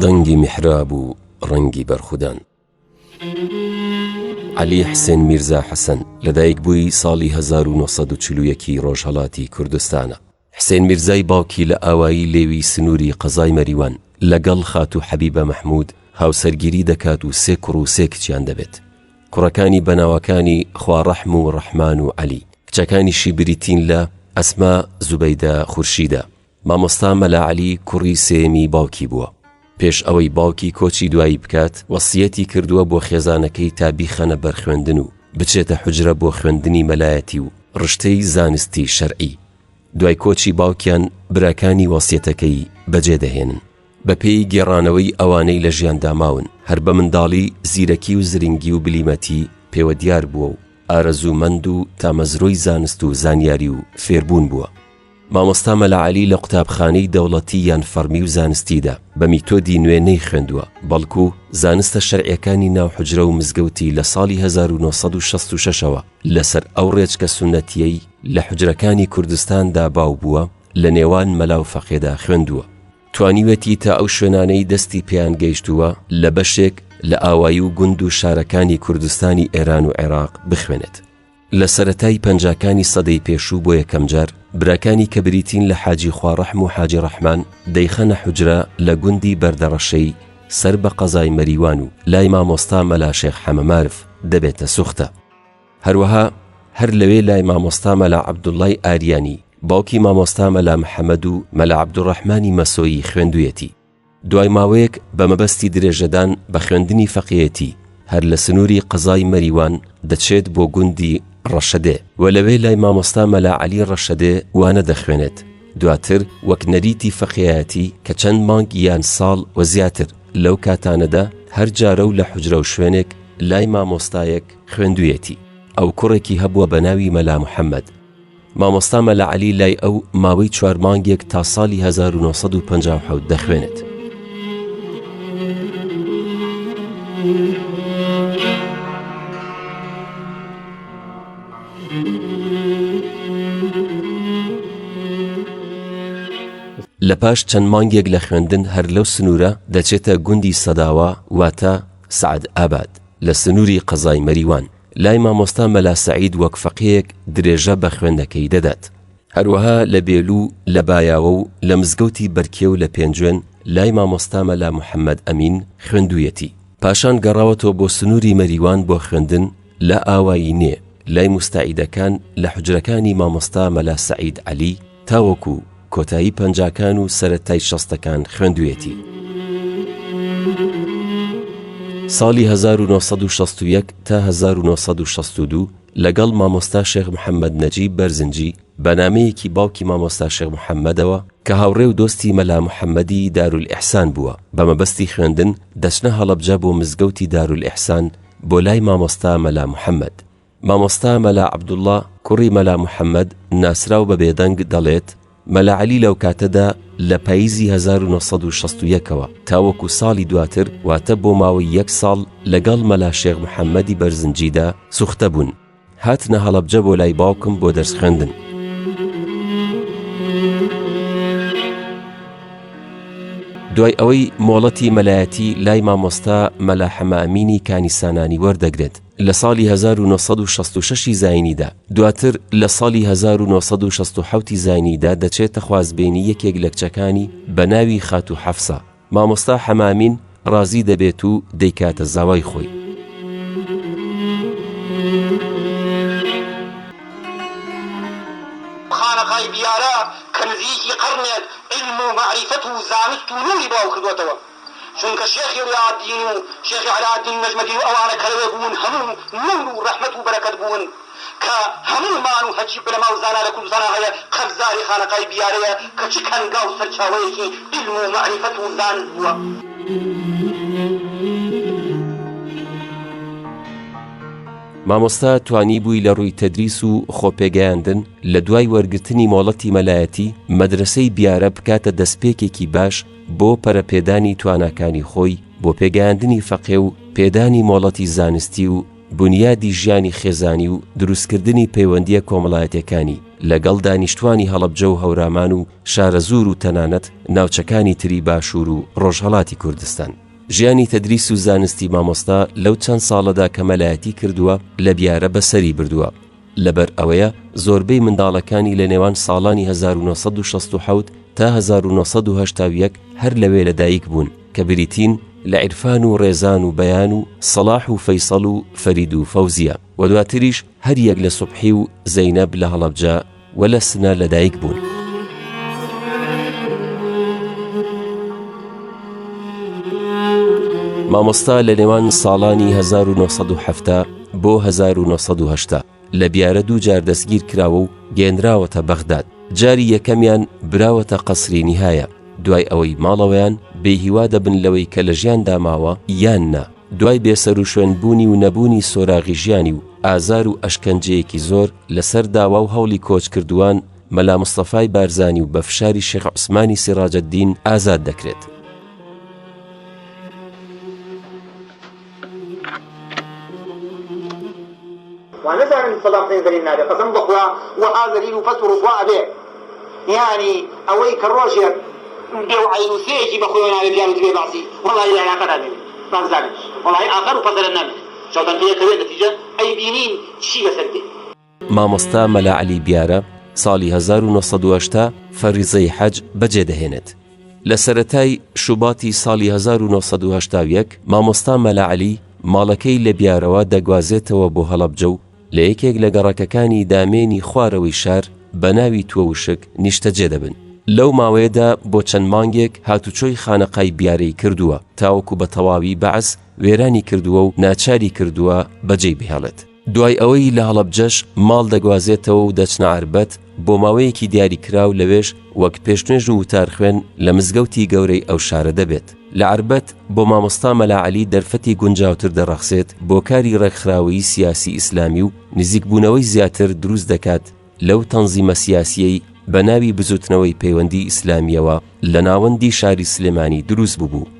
دەنگی میحراب و ڕەنگی بەرخودان. عەلی حسێن میرزا حەسەن، لەدایکبووی ساڵی 1941 ی ڕۆژهەڵاتی کوردستانە. حسێن میرزای باوکی لە ئاوایی لێوی سنووری قەزای مەریوان لەگەڵ خاتوو حەبیبە مەحموود هاوسەرگیری دەکات و سێ کوڕ و سێ کچیان دەبێت. کوڕەکانی بە ناوەکانی خواڕەحم و ڕەحمان و عەلی، کچەکانیشی بریتین لە، ئەسما، زوبەیدە، خورشیدە. مامۆستا مەلا عەلی کوڕی سێیەمی باوکی بووە. پێش ئەوەی باوکی کۆچی دوایی بکات، وەسیەتی کردووە بۆ خێزانەکەی تا بیخەنە بەر خوێندن و بچێتە حوجرە بۆ خوێندنی مەلایەتی و ڕشتەی زانستی شەرعی. دوای کۆچی باوکیان براکانی وەسیەتەکەی بەجێ دەهێنن. بەپێی گێڕانەوەی ئەوانەی لە ژیاندا ماون، هەر بە منداڵی زیرەکی و زرنگی و بلیمەتی پێوە دیار بووە و ئارەزوومەند و تامەزرۆی زانست و زانیاری و فێربوون بووە. مامۆستا مەلا عەلی لە قوتابخانەی دەوڵەتی یان فەڕمی و زانستیدا بە میتۆدی نوێ نەیخوێندووە، بەڵکو زانستە شەرعیەکانی ناو حوجرە و مزگەوتی لە ساڵی 1966 ەوە لەسەر ئەو ڕێچکە سوننەتیەی لە حوجرەکانی کوردستاندا باو بووە لە نێوان مەلا و فەقێدا خوێندووە. توانیوێتی تا ئەو شوێنانەی دەستی پێیان گەیشتووە لە بەشێک لە ئاوایی و گوند و شارەکانی کوردستانی ئێران و عێراق بخوێنێت. لە سەرەتای پەنجاکانی سەدەی پێشوو بۆ یەکەمجار براکانی کە بریتین لە حاجی خواڕەحم و حاجی ڕەحمان دەیخەنە حوجرە لە گوندی بەردەڕەشەی سەر بە قەزای مەریوان و لای مامۆستا مەلا شێخ حەمە مارف دەبێتە سوختە. هەروەها. هەر لەوێ لای مامۆستا مەلا عەبدوڵڵای ئاریانی، باوکی مامۆستا مەلا محەمەد و مەلا عەبدولڕەحمانی مەسۆیی خوێندوویەتی. دوای ماوەیەک بە مەبەستی درێژەدان بە خوێندنی فەقێیەتی، هەر لە سنووری قەزای مەریوان دەچێت بۆ گوندی ڕەشەدێ و لەوێ لای مامۆستا مەلا عەلی ڕەشەدێ وانە دەخوێنێت، دواتر وەک نەریتی فەقێیەتی کە چەند مانگ یان ساڵ و زیاتر لەو کاتانەدا هەر جارە و لە حوجرە و شوێنێک لای مامۆستایەک خوێندوویەتی. ئەو کوڕێکی هەبووە بە ناوی مەلا محەمەد. مامۆستا مەلا عەلی لای ئەو ماوەی چوار مانگێک تا ساڵی 1957 دەخوێنێت. لە پاش چەند مانگێک لە خوێندن هەر لەو سنوورە دەچێتە گوندی سەداوا واتە سەعد ئاباد لە سنووری قەزای مەریوان. لای مامۆستا مەلا سەعید وەک فەقێیەک درێژە بە خوێندنەکەی دەدات. هەروەها لە بێلوو، لە بایاوە و لە مزگەوتی بەرکێو لە پێنجوێن لای مامۆستا مەلا محەمەد ئەمین خوێندوویەتی. پاشان گەڕاوەتەوە بۆ سنووری مەریوان بۆ خوێندن لە ئاوایی نێ لای موستەعیدەکان لە حوجرەکانی مامۆستا مەلا سەعید عەلی تاوەکو کۆتایی پەنجاکان و سەرەتای شەستەکان خوێندوویەتی. ساڵی 1961 تا 1962 لەگەڵ مامۆستا شێخ محەممەد نەجیب بەرزنجی بە نامەیەکی باوکی مامۆستا شێخ محەممەدەوە کە هاوڕێ و دۆستی مەلا محەممەدی دارولئیحسان بووە بە مەبەستی خوێندن دەچنە هەڵەبجە بۆ مزگەوتی دارولئیحسان بۆ لای مامۆستا مەلا محەممەد. مامۆستا مەلا عەبدوڵڵا کوڕی مەلا محەمەد ناسراو بە بێدەنگ دەڵێت، مەلا عەلی لەوکاتەدا لە پاییزی 1961 ەوە تاوەکو ساڵی دواتر واتە بۆ ماوەی یەک ساڵ لەگەڵ مەلا شێخ محەمەدی بەرزنجیدا سوختە بوون هاتنە هەڵەبجە بۆ لای باوکم بۆ دەرس خوێندن. دوای ئەوەی مۆڵەتی مەلایەتی لای مامۆستا مەلا حەمەئەمینی کانیسانانی وەردەگرێت، لە ساڵی 1966 ی زاینیدا، دواتر لە ساڵی 1967 ی زاینیدا دەچێتە خوازبێنی یەکێک لە کچەکانی بە ناوی خاتوو حەفسە، مامۆستا حەمامین ڕازی دەبێت و دەیکاتە زاوای خۆی. خانەقای بیارە کە نزیکی قەرنێک عیلم و مەعریفەت و زانست و نوری بڵاو کردووەتەوە. چونکە شێخی ڕیاءالدین و شێخی عەلائەدین نەجمەدین و ئەوانە کە لەوێ بوون هەموو نور و ڕەحمەت و بەرەکەت بوون کە هەموومان و هەرچی عولەما و زانا لە کوردستانا هەیە قەرزاری خانەقای بیارەیە کە چ کەنگا و سەرچاوەیەکی عیلم و مەعریفەت و زانست بووە. مامۆستا توانیبووی لە ڕووی تەدریس و خۆپێگەیاندن لە دوای وەرگرتنی مۆڵەتی مەلایەتی مەدرەسەی بیارە بکاتە دەستپێکێکی باش بۆ پەرەپێدانی تواناکانی خۆی بۆ پێگەیاندنی فەقێ و پێدانی مۆڵەتی زانستی و بونیادی ژیانی خێزانی و دروستکردنی پەیوەندییە کۆمەڵایەتیەکانی لەگەڵ دانیشتوانی هەڵەبجە و هەورامان و شارەزوور و تەنانەت ناوچەکانی تری باشوور و ڕۆژهەڵاتی کوردستان. ژیانی تەدریس و زانستی مامۆستا لەو چەند ساڵەدا کە مەلایەتی کردووە لە بیارە بەسەری بردووە، لەبەر ئەوەیە زۆربەی منداڵەکانی لە نێوان ساڵانی 1967 تا 1981 هەر لەوێ لەدایک بوون کە بریتین لە عیرفان و ڕێزان و بەیان و سەڵاح و فەیسەڵ و فەرید و فەوزیە و دواتریش هەریەک لە سوبحی و زەینەب لە هەڵەبجە و لە سنە لەدایک بوون. مامۆستا لە نێوان ساڵانی 1970 بۆ 1980 لە بیارە دوو جار دەستگیر کراوە و گەیەنراوەتە بەغداد، جاری یەکەمیان براوەتە قەسری نیهایە، دوای ئەوەی ماڵەوەیان بێهیوا دەبن لەوەی کە لە ژیاندا ماوە یان نا، دوای بێسەروشوێن بوونی و نەبوونی سۆراغی ژیانی و ئازار و ئەشکەنجەیەکی زۆر لەسەر داوا و هەوڵی کۆچکردووان مەلا مستەفای بارزانی و بە فشاری شێخ عوسمانی سیڕاجەدین ئازاد دەکرێت. وا نەزانن سەدام حسین زەلیل نابێ قەسەم بەخوا وەها زەلیل و پەست و ڕسوا ئەبێ یانی ئەوەی کە ڕۆژێک بێ و عەین و سێیەکی بە خۆیەوە نابێ پیان وتبێ بەعسی وەڵاهی لە عێراقا نامێنێ با بزانن وەڵاهی ئاخەر و پەسەرە نامێنێ چاوتان پێ ئەکەوێ نەتیجە ئەیبینین چی بەسەر دێ. مامۆستا مەلا عەلی بیارە ساڵی 1980 فەریزەی حەج بەجێ دەهێنێت. لە سەرەتای شوباتی ساڵی 1981 مامۆستا مەلا عەلی ماڵەکەی لە بیارەوە دەگوازێتەوە بۆ هەڵەبجە و. لە یەکێک لە گەڕەکەکانی دامێنی خوارەوەی شار بە ناوی تووە وشک نیشتەجێ دەبن. لەو ماوەیەدا بۆ چەند مانگێک هاتوچۆی خانەقای بیارەی کردووە تاوەکو بە تەواوی بەعس وێرانی کردووە و ناچاری کردووە بەجێی بهێڵێت. دوای ئەوەی لە هەڵەبجەش ماڵ دەگوازێتەوە و دەچنە عەربەت بۆ ماوەیەکی دیاریکراو لەوێش وەک پێشنوێژ و وتارخوێن لە مزگەوتی گەورەی ئەو شارە دەبێت. لە عەربەت بۆ مامۆستا مەلا عەلی دەرفەتی گونجاوتر دەڕەخسێت بۆ کاری ڕێکخراوەیی سیاسی ئیسلامی و نزیکبوونەوەی زیاتر دروست دەکات لەو تەنزیمە سیاسییەی بە ناوی بزوتنەوەی پەیوەندی ئیسلامییەوە لە ناوەندی شاری سلێمانی دروست بووبوو.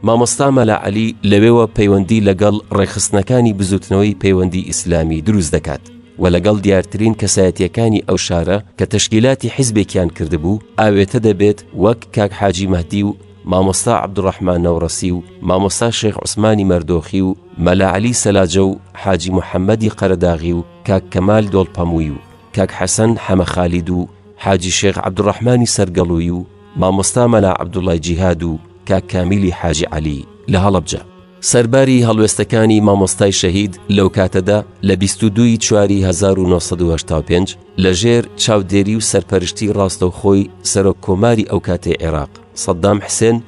مامۆستا مەلا عەلی لەوێوە پەیوەندی لەگەڵ ڕێکخستنەکانی بزوتنەوەی پەیوەندی ئیسلامی دروست دەکات و لەگەڵ دیارترین کەسایەتییەکانی ئەو شارە کە تەشکیلاتی حیزبێکیان کردبوو ئاوێتە دەبێت وەک کاک حاجی مەهدی و مامۆستا عەبدولڕەحمان نەوڕەسی و مامۆستا شێخ عوسمانی مەردۆخی و مەلا عەلی سەلاجە و حاجی محەمەدی قەرەداغی و کاک کەمال دۆڵپەمووی و کاک حەسەن حەمە خالید و حاجی شێخ عەبدولڕەحمانی سەرگەڵووی و مامۆستا مەلا عەبدوڵای جیهاد و کاک کامیلی حاجی عەلی لە هەڵەبجە. سەرباری هەڵوێستەکانی مامۆستای شەهید لەو کاتەدا لە 22 ی چواری 1985 لە ژێر چاودێری و سەرپەرشتی ڕاستەوخۆی سەرۆک کۆماری ئەو کاتەی عێراق سەدام حسێن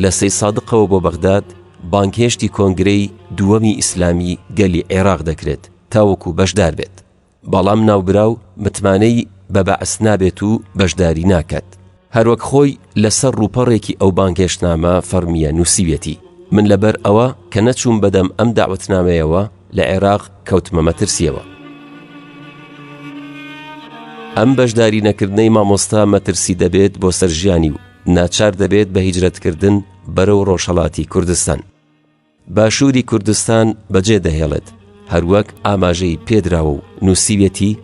لە سەیسادقەوە بۆ بەغداد بانگهێشتی کۆنگرەی دووەمی ئیسلامی گەلی عێراق دەکرێت تاوەکو بەشدار بێت. بەڵام ناوبراو متمانەی بە بەعس نابێت و بەشداری ناکات. هەروەک خۆی لەسەر ڕووپەڕێکی ئەو بانگهێشتنامە فەڕمییە نووسیویەتی، من لەبەر ئەوە کە نەچووم بەدەم ئەم دەعوەتنامەیەوە لە عێراق کەوتمە مەترسییەوە. ئەم بەشداری نەکردنەی مامۆستا مەترسی دەبێت بۆ سەر ژیانی و ناچار دەبێت بە هیجرەتکردن بەرەو ڕۆژهەڵاتی کوردستان. باشووری کوردستان بەجێ دەهێڵێت، هەروەک ئاماژەی پێدراوە و نووسیویەتی،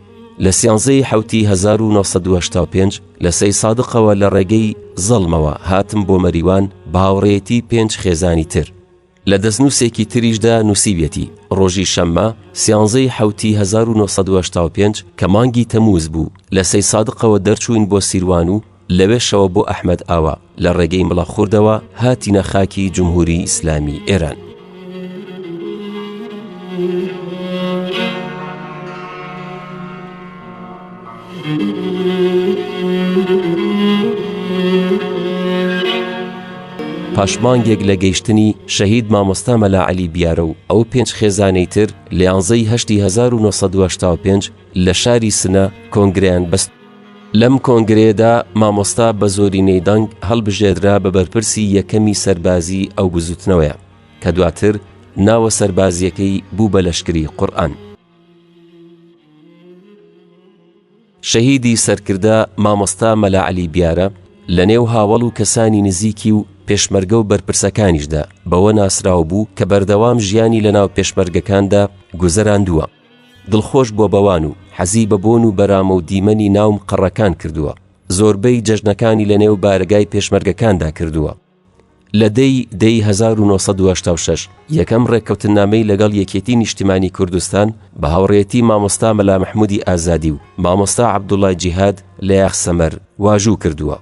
لە سیانزەی حەوتی 1985 لە سەیسادقەوە لە ڕێگەی زەڵمەوە هاتم بۆ مەریوان بە هاوڕێیەتی پێنج خێزانی تر. لە دەستنووسێکی تریشدا نووسیویەتی، ڕۆژی شەممە سیانزەی حەوتی 1985 کە مانگی تەمووز بوو لە سەیسادقەوە دەرچووین بۆ سیروان و لەوێشەوە بۆ ئەحمەد ئاوا لە ڕێگەی مڵەخوردەوە هاتینە خاکی جمهوری ئیسلامی ئێران. پاش مانگێک لە گەیشتنی شەهید مامۆستا مەلا عەلی بیارە و ئەو پێنج خێزانەی تر لە یانزەی هەشتی 1985 لە شاری سنە کۆنگرەیان بەست. لەم کۆنگرەیەدا مامۆستا بە زۆرینەی دەنگ هەڵبژێردرا بە بەرپرسی یەکەمی سەربازی ئەو بزوتنەوەیە کە دواتر ناوە سەربازیەکەی بوو بە لەشکری قورئان. شەهیدی سەرکردە مامۆستا مەلا عەلی بیارە لە نێو هاوەڵ و کەسانی نزیکی و پێشمەرگە و بەرپرسەکانیشدا بەوە ناسراو بوو کە بەردەوام ژیانی لەناو پێشمەرگەکاندا گوزەراندووە. دڵخۆش بووە بەوان و حەزی بە بۆن و بەرامە و دیمەنی ناو مقەڕەکان کردووە، زۆربەی جەژنەکانی لە نێو بارەگای پێشمەرگەکاندا کردووە. لە دەی دەی 1986 یەکەم ڕێککەوتننامەی لەگەڵ یەکێتی نیشتیمانی کوردستان بە هاوڕێیەتی مامۆستا مەلا مەحمودی ئازادی و مامۆستا عەبدوڵای جیهاد لە یاخسەمەر واژوو کردووە.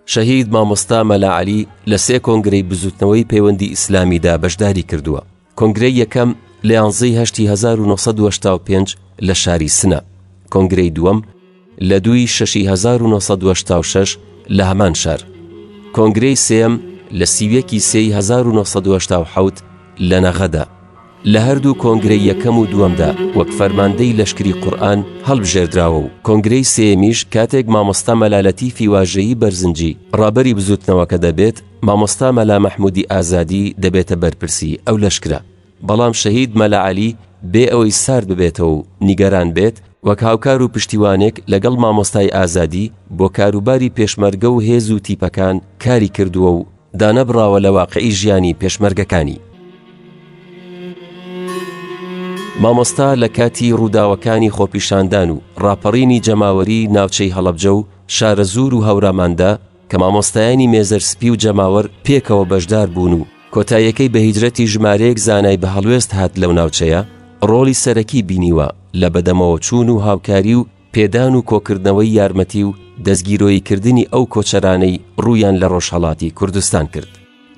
شەهید مامۆستا مەلا عەلی لە سێ کۆنگرەی بزووتنەوەی پەیوەندی ئیسلامیدا بەشداری کردووە. کۆنگرەی یەکەم لە یانزەی هەشتی 1985 لە شاری سنە، کۆنگرەی دووەم لە دووی شەشی 1986 لە هەمان شار، کۆنگرەی سێیەم لە 31 سێی 1987 لە نەغەدە. لە هەردوو کۆنگرەی یەکەم و دووەمدا وەک فەرماندەی لەشکری قورئان هەڵبژێردراوە و کۆنگرەی سێیەمیش کاتێک مامۆستا مەلا لەتیفی واژەیی بەرزنجی ڕابەری بزووتنەوەکە دەبێت، مامۆستا مەلا مەحموودی ئازادی دەبێتە بەرپرسی ئەو لەشکرە. بەڵام شەهید مەلا عەلی بێ ئەوەی سارد ببێتەوە و نیگەران بێت، وەک هاوکار و پشتیوانێک لەگەڵ مامۆستای ئازادی بۆ کاروباری پێشمەرگە و هێز و تیپەکان کاری کردووە و دانەبڕاوە لە واقعی ژیانی پێشمەرگەکانی. مامۆستا لە کاتی ڕووداوەکانی خۆپیشاندان و ڕاپەڕینی جەماوەری ناوچەی هەڵەبجە و شارەزوور و هەوراماندا کە مامۆستایانی مێزەر سپی و جەماوەر پێکەوە بەشدار بوون و کۆتاییەکەی بە هیجرەتی ژمارەیەک زانای بە هەڵوێست هات لەو ناوچەیە ڕۆڵی سەرەکی بینیوە لە بەدەمەوەچوون و هاوکاری و پێدان و کۆکردنەوەی یارمەتی و دەستگیرۆییکردنی ئەو کۆچەرانەی ڕوویان لە ڕۆژهەڵاتی کوردستان کرد.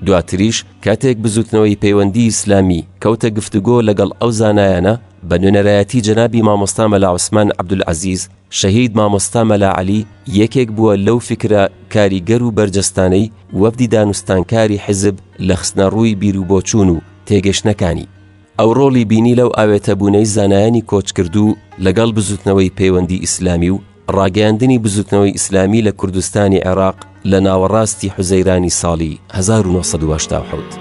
دواتریش کاتێک بزووتنەوەی پەیوەندی ئیسلامی کەوتە گفتوگۆ لەگەڵ ئەو زانایانە، بە نوێنەرایەتی جەنابی مامۆستا مەلا عوسمان عەبدولعەزیز، شەهید مامۆستا مەلا عەلی یەکێک بووە لەو فیکرە کاریگەر و بەرجەستانەی وەفدی دانوستانکاری حیزب لە خستنەڕووی بیروبۆچوون و تێگەشتنەکانی. ئەو ڕۆڵی بینی لەو ئاوێتەبوونەی زانایانی کۆچکردوو لەگەڵ بزوتنەوەی پەیوەندی ئیسلامی و ڕاگەیاندنی بزوتنەوەی ئیسلامی لە کوردستانی عێراق لە ناوەڕاستی حوزەیرانی ساڵی 1987.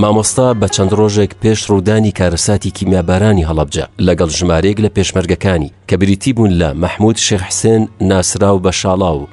مامۆستا بە چەند ڕۆژێک پێش ڕوودانی کارەساتی کیمیابارانی هەڵەبجە لەگەڵ ژمارەیەک لە پێشمەرگەکانی کە بریتی بوون لە مەحمود شێخ حسێن ناسراو بە شاڵاو،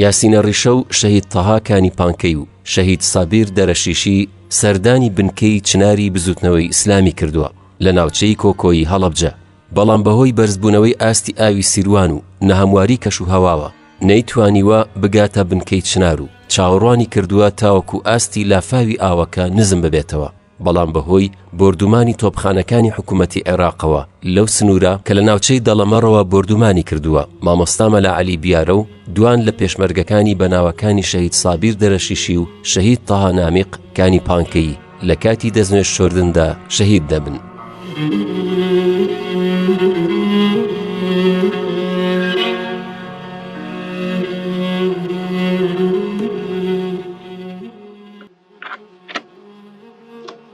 یاسینە ڕیشە و شەهید تەها کانی پانکەی و شەهید سابیر دەرەشیشی سەردانی بنکەی چناری بزوتنەوەی ئیسلامی کردووە لە ناوچەی کۆکۆیی هەڵەبجە، بەڵام بەهۆی بەرزبوونەوەی ئاستی ئاوی سیروان و نەهەمواری کەشوهەواوە نەیتوانیوە بگاتە بنکەی چنار و چاوەڕوانی کردووە تاوەکو ئاستی لافاوی ئاوەکە نزم ببێتەوە. بەڵام بەهۆی بۆردومانی تۆپخانەکانی حکومەتی عێراقەوە لەو سنوورە کە لە ناوچەی دەڵەمەڕەوە بۆردومانی کردووە، مامۆستا مەلا عەلی بیارە و دوان لە پێشمەرگەکانی بە ناوەکانی شەهید سابیر دەرەشیشی و شەهید تەها نامیق کانی پانکەیی لە کاتی دەستنوێژ شۆردندا شەهید دەبن.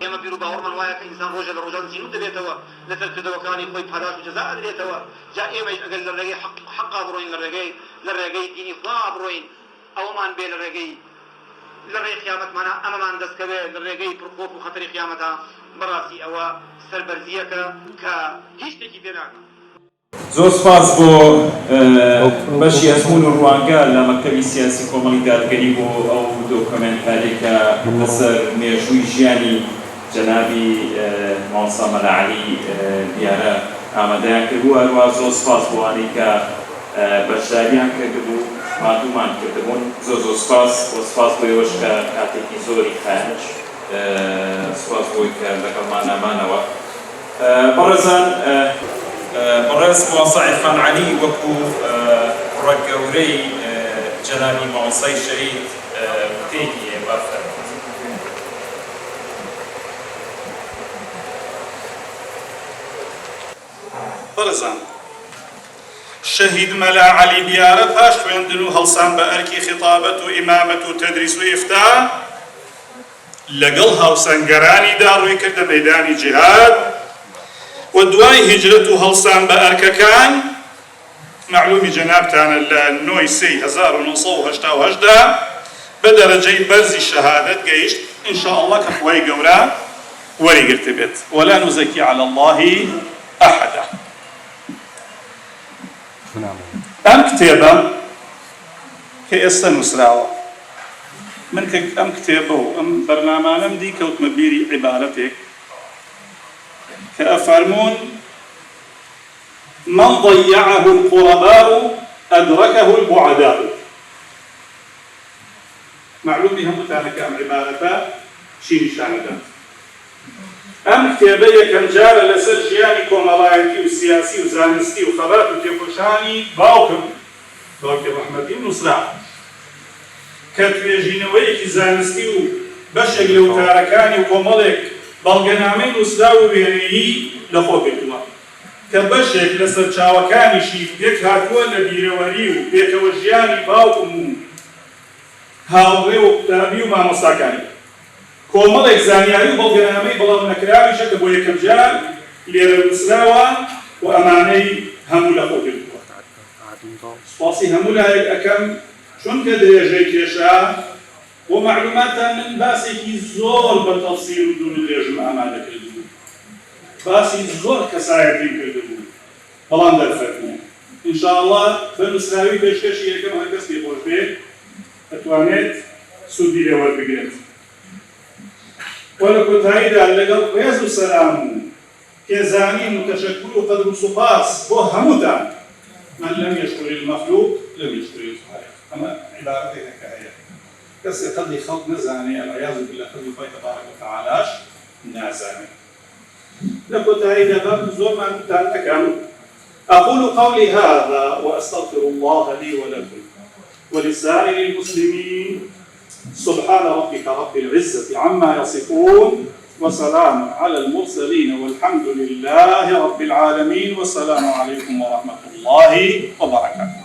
ئێمە بیر و باوەڕمان وایە کە ئینسان ڕۆژێ لە ڕۆژان زیندوو دەبێتەوە، لەسەر کردەوەکانی خۆی پاداشت و جەزا ئەدرێتەوە، جا ئێمەیش ئەگەر لە ڕێگەی حەق حەقا بڕۆین، لە ڕێگەی لە ڕێگەی دینی خوا بڕۆین، ئەوەمان بێ لە ڕێگەی لە ڕێی قیامەتمانا ئەمەمان دەست کەوێ، لە ڕێگەی پڕ خۆف و خەتەری قیامەتا، بەڕاستی ئەوە سەربەرزییەکە کە هیچ شتێکی پێ ناگا. زۆر سوپاس بۆ بەشی ئەزموون و ڕوانگە لە مەکتەبی سیاسی کۆمەڵی دادگەری بۆ ئەو دۆکۆمێنتاریەی کە لەسەر مێژووی ژیانی جەنابی مامۆستا مەلا عەلی بیارە ئامادەیان کردبوو، هەروەها زۆر سوپاس بۆ ئەوانەی کە بەشداریان کردبوو ماندوومان کردبوون زۆر زۆر سوپاس وە سوپاس بۆ ئێوەش کە کاتێکی زۆری خایاند سوپاس بۆی کە لەگەڵمانا مانەوە. بەڕێزان بەڕێز مامۆستا عیرفان عەلی وەکو کوڕە گەورەی جەنابی مامۆستای شەهید وتەیەکی هەیە با فەرمووت. بەڕێزان شەهید مەلا عەلی بیارە پاش خوێندن و هەڵسان بە ئەرکی خیتابەت و ئیمامەت و تەدریس و ئیفتا، لەگەڵ هاوسەنگەرانیدا ڕووی کردە مەیدانی جیهاد و دوای هیجرەت و هەڵسان بە ئەرکەکان، مەعلومی جەنابتانە لە نۆی سێی 1988 دا بە دەرەجەی بەرزی شەهادەت گەیشت، ان شاء اللە کە خوای گەورە وەریگرتبێت، ولا نزکی علی اللە احدا. ئەم کتێبە کە ئێستە نووسراوە، من کە ئەم کتێبە و ئەم بەرنامانەم دی کەوتمە بیری عیبارەتێک کە ئەفەرموون، من ضیعه القرباء ادرکه البعداء. مەعلومی هەمووتانە کە ئەم عیبارەتە چی نیشان ئەدات. ئەم کتێبە یەکەم جارە لەسەر ژیانی کۆمەڵایەتی و سیاسی و زانستی و خەبات و تێکۆشانی باوکم، باوکی ڕەحمەتیم، نووسرا، کە توێژینەوەیەکی زانستی و بەشێک لە وتارەکانی و کۆمەڵێک بەڵگەنامەی نووسراو و وێنەیی لەخۆ گرتووە، کە بەشێک لە سەرچاوەکانیشی پێکهاتووە لە بیرەوەری و پێکەوەژیانی باوکم و هاوڕێ و قوتابی و مامۆستاکانی. کۆمەڵێک زانیاری و بەڵگەنامەی بڵاونەکراویشە کە بۆ یەکەمجار لێرە نووسراوە و ئەمانەی هەموو لەخۆ گرتووە. سوپاسی هەموو لایەک ئەکەم چونکە درێژەی کێشا. بۆ مەعلوماتتان من باسێکی زۆر بە تەفسیل و دوور و درێژم ئامادە کردبوو. باسی زۆر کەسایەتیم کردبوو. بەڵام دەرفەت نییە. ان شاء اللە بە نووسراوی پێشکەشی ئەکەم هەرکەس پێی خۆش بێ ئەتوانێت سوودی لێ وەربگرێت. وە لە کۆتاییدا لەگەڵ ڕێز و سەلام و پێزانین و تەشەکور و قەدر و سوپاس بۆ هەمووتان، من لم یشکر المخلوق لم یشکر الخالق، ئەمە عیبارەتێکە کە هەیە کەسێ قەدری خەڵک نەزانێ العیاذ باللە قەدری خوای تبارک و تعالاش نازانێ. لە کۆتاییدا با من زۆر ماندووتان نەکەم، اقول قولی هذا واستغفر اللە لی ولکم ولسائر المسلمین سبحان ربک رب العزة عما یصفون. وسلام علی المرسلین والحمد للە رب العالمین والسلام علیکم ورحمة اللە وبرکاته.